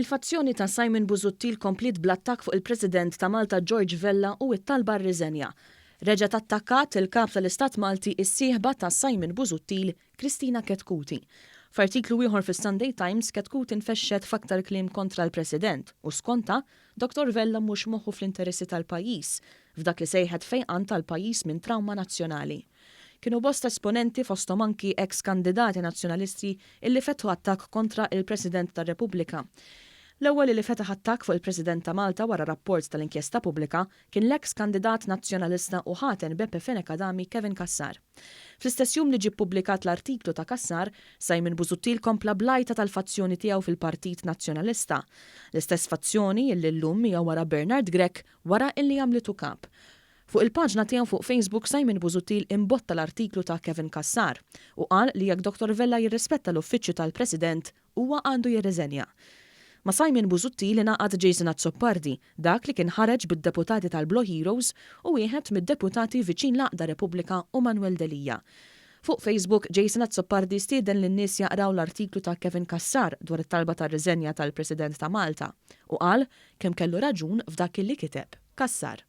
Il-fazzjoni ta' Simon Busuttil kompliet bl-attakk fuq il-President ta' Malta George Vella u t-talba għar-riżenja. Reġgħet attakkat il-Kap tal-Istat Malti is-sieħba ta' Simon Busuttil, Kristina Chetcuti. F'artiklu ieħor fis-Sunday Times, Chetcuti nfexxet f'aktar kliem kontra l-President u skontha, Dottor Vella mhux moħħu fl-interessi tal-pajjiż, f'dak li sejħet fejqan tal-pajjiż minn trawma nazzjonali. Kienu bosta esponenti fosthom anki eks kandidati Nazzjonalisti illi fetħu attakk kontra il-President tar-Repubblika. L-ewwel illi fetaħ attakk fuq il-President ta' Malta wara rapport tal-inkjesta pubblika kien l-eks kandidat Nazzjonalista u ħaten Beppe Fenech Adami Kevin Cassar. Fl-istess jum li ġie ppubblikat l-artiklu ta' Cassar, Simon Busuttil kompla bl-għajta tal-fazzjoni tiegħu fil-Partit Nazzjonalista. L-istess fazzjoni illi llum hija wara Bernard Grech wara illi għamlitu kap. Fuq il-paġna tiegħu fuq Facebook Simon Busuttil imbotta l-artiklu ta' Kevin Cassar u qal li jekk Dottor Vella jirrispetta l-uffiċċju tal-President huwa għandu jirriżenja. Ma' Simon Busuttil ingħaqad Jason Azzopardi, dak li kien ħareġ bid-deputati tal-Blue Heroes u wieħed mid-deputati viċin l-għaqda Repubblika u Manuel Delia. Fuq Facebook, Jason Azzopardi stieden lin-nies jaqraw l-artiklu ta' Kevin Cassar dwar it-talba tar-riżenja tal-President ta' Malta u qal kemm kellu raġun f'dak li kiteb Cassar.